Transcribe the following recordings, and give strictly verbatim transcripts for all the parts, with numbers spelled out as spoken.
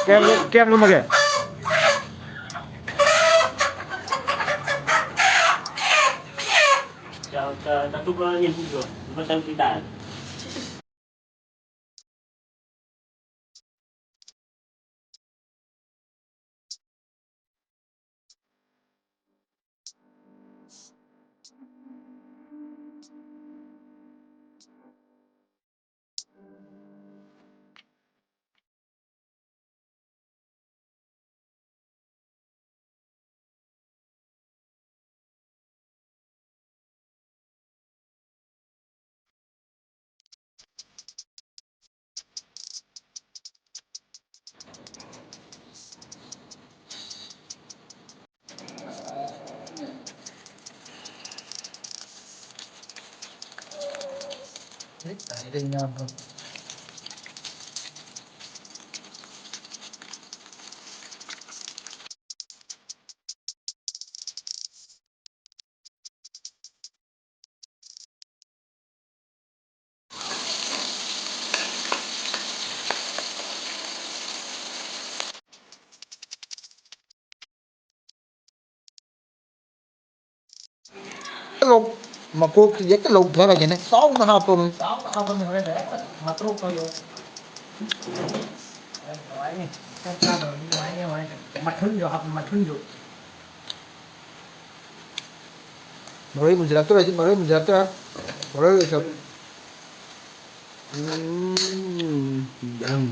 ꯀꯌꯥꯝ ꯂꯨ-, ꯀꯌꯥꯝ ꯂꯨꯝꯃꯒꯦ? ꯆꯥ-, ꯆꯥ-, ꯆꯥꯇ꯭ꯔꯨꯛ ꯂꯧꯔꯅꯤ ꯑꯍꯨꯝꯗꯣ꯫ ꯂꯨꯄꯥ ꯆꯥꯇ꯭ꯔꯨꯛꯇꯤ ꯇꯥꯔꯦ꯫ ꯂꯧ-, ꯃꯀꯣꯛꯁꯤ ꯍꯦꯛꯇ ꯂꯧꯊꯔꯒꯦꯅꯦ꯫ ꯆꯥꯎꯅ ꯍꯥꯞꯄꯕꯅꯤ꯫ ꯆꯥꯎꯅ ꯍꯥꯞꯄꯅꯤ꯫ ꯍꯣꯔꯦꯟ ꯍꯦꯛꯇ ꯃꯇ꯭ꯔꯣꯛ ꯇꯧꯔꯣ꯫ ꯅꯨꯡꯉꯥꯏꯅꯤ꯫ ꯆꯥꯛ ꯆꯥꯗꯕꯗꯤ ꯅꯨꯡꯉꯥꯏꯅꯤ, ꯅꯨꯡꯉꯥꯏꯅꯤ꯫ ꯃꯊꯨꯟꯁꯨ ꯍꯥꯞꯄ, ꯃꯊꯨꯟꯁꯨ꯫ ꯃꯔꯣꯏ ꯃꯨꯟꯖꯜꯂꯛꯇꯣꯔꯦ, ꯁꯤ ꯃꯔꯣꯏ ꯃꯨꯟꯖꯜꯂꯛꯇꯣꯔꯦ꯫ ꯃꯔꯣꯏ ꯂꯣꯏꯁꯜ-, ꯎꯝ, ꯌꯥꯝ꯫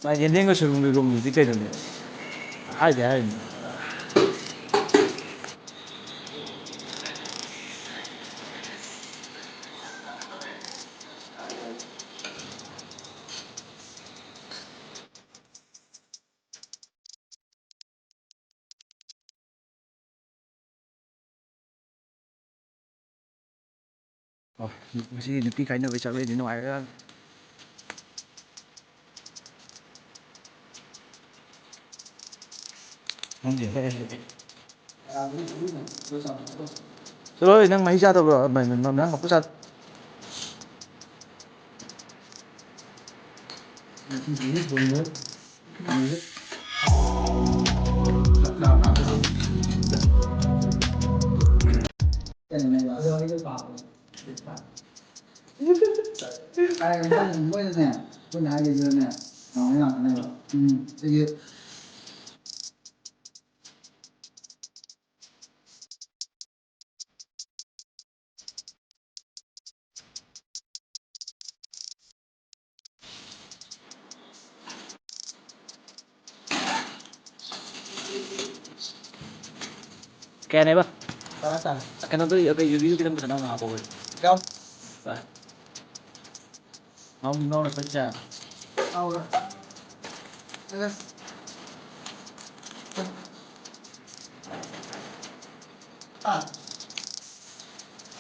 ꯃꯥꯏ ꯌꯦꯟꯗꯦꯝꯒ ꯁꯣꯏꯕꯨꯝꯒ ꯏꯔꯣꯝꯕꯗꯨꯗꯤ ꯀꯩꯅꯣꯅꯦ? ꯍꯥꯏꯗꯤ ꯍꯥꯏꯔꯤꯅꯦ꯫ ꯑꯣ, ꯉꯁꯤꯗꯤ ꯅꯨꯄꯤ ꯀꯥꯏꯅꯕꯩ ꯆꯥꯛꯂꯦꯟꯗꯤ ꯅꯨꯡꯉꯥꯏꯔꯒ꯫ ꯈꯪꯗꯦ꯫ ꯆꯠꯂꯣꯍꯦ, ꯅꯪ ꯃꯍꯤ ꯆꯥꯗꯕ꯭ꯔꯣ? ꯅꯪ ꯃꯄꯨ ꯆꯥ-, ꯃꯣꯏꯅꯅꯦ, ꯑꯩꯈꯣꯏꯅ ꯍꯥꯏꯒꯦꯁꯤꯅꯅꯦ, ꯉꯥꯡꯕ ꯉꯥꯛꯇꯅꯦꯕ꯫ ꯎꯝ, ꯁꯤꯒꯤ ꯀꯌꯥꯅꯦꯕ? ꯇꯔꯥ ꯇꯥꯔꯦ꯫ ꯀꯩꯅꯣꯗꯣ, ꯀꯩ, ꯌꯨꯕꯤꯗꯣ ꯈꯤꯇꯪ ꯐꯖꯅ ꯑꯃ ꯍꯥꯞꯄꯛꯑꯣ꯫ ꯌꯥꯎ꯫ ꯚꯥꯏ꯫ ꯉꯥꯎ-, ꯉꯥꯎꯔꯛꯄ ꯆꯥ꯫ ꯉꯥꯎꯔꯦ꯫ ꯑꯁ꯫ ꯑꯥ꯫